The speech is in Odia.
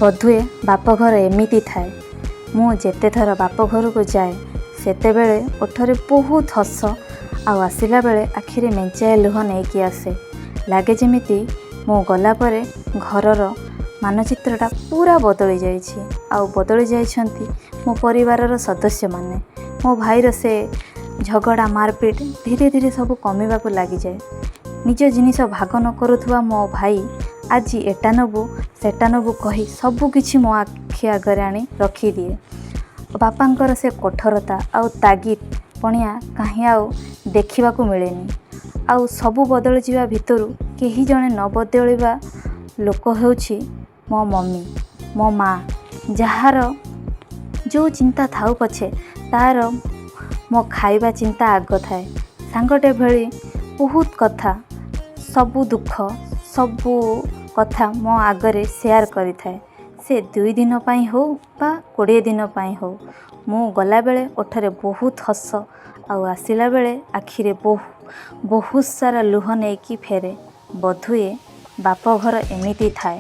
ବୋଧହୁଏ ବାପଘର ଏମିତି ଥାଏ। ମୁଁ ଯେତେଥର ବାପଘରକୁ ଯାଏ, ସେତେବେଳେ ଓଠରେ ବହୁତ ହସ ଆଉ ଆସିଲା ବେଳେ ଆଖିରେ ମେଞ୍ଚାଏ ଲୁହ ନେଇକି ଆସେ। ଲାଗେ ଯେମିତି ମୁଁ ଗଲା ପରେ ଘରର ମାନଚିତ୍ରଟା ପୁରା ବଦଳି ଯାଇଛି ଆଉ ବଦଳି ଯାଇଛନ୍ତି ମୋ ପରିବାରର ସଦସ୍ୟମାନେ। ମୋ ଭାଇର ସେ ଝଗଡ଼ା ମାରପିଟ ଧୀରେ ଧୀରେ ସବୁ କମିବାକୁ ଲାଗିଯାଏ। ନିଜ ଜିନିଷ ଭାଗ ନ କରୁଥିବା ମୋ ଭାଇ ଆଜି ଏଟା ନେବୁ, ସେଟା ନେବୁ କହି ସବୁକିଛି ମୋ ଆଖି ଆଗରେ ଆଣି ରଖିଦିଏ। ବାପାଙ୍କର ସେ କଠୋରତା ଆଉ ତାଗିଦ ପଣିଆ କାହିଁ ଆଉ ଦେଖିବାକୁ ମିଳେନି। ଆଉ ସବୁ ବଦଳିଯିବା ଭିତରୁ କେହି ଜଣେ ନ ବଦଳିବା ଲୋକ ହେଉଛି ମୋ ମମି, ମୋ ମା, ଯାହାର ଯେଉଁ ଚିନ୍ତା ଥାଉ ପଛେ ତା'ର ମୋ ଖାଇବା ଚିନ୍ତା ଆଗ ଥାଏ। ସାଙ୍ଗଟେ ଭଳି ବହୁତ କଥା, ସବୁ ଦୁଃଖ, ସବୁ କଥା ମୋ ଆଗରେ ସେୟାର କରିଥାଏ। ସେ 2 ଦିନ ପାଇଁ ହେଉ ବା 20 ଦିନ ପାଇଁ ହେଉ, ମୁଁ ଗଲାବେଳେ ଓଠରେ ବହୁତ ହସ ଆଉ ଆସିଲା ବେଳେ ଆଖିରେ ବହୁତ ସାରା ଲୁହ ନେଇକି ଫେରେ। ବୋଧହୁଏ ବାପଘର ଏମିତି ଥାଏ।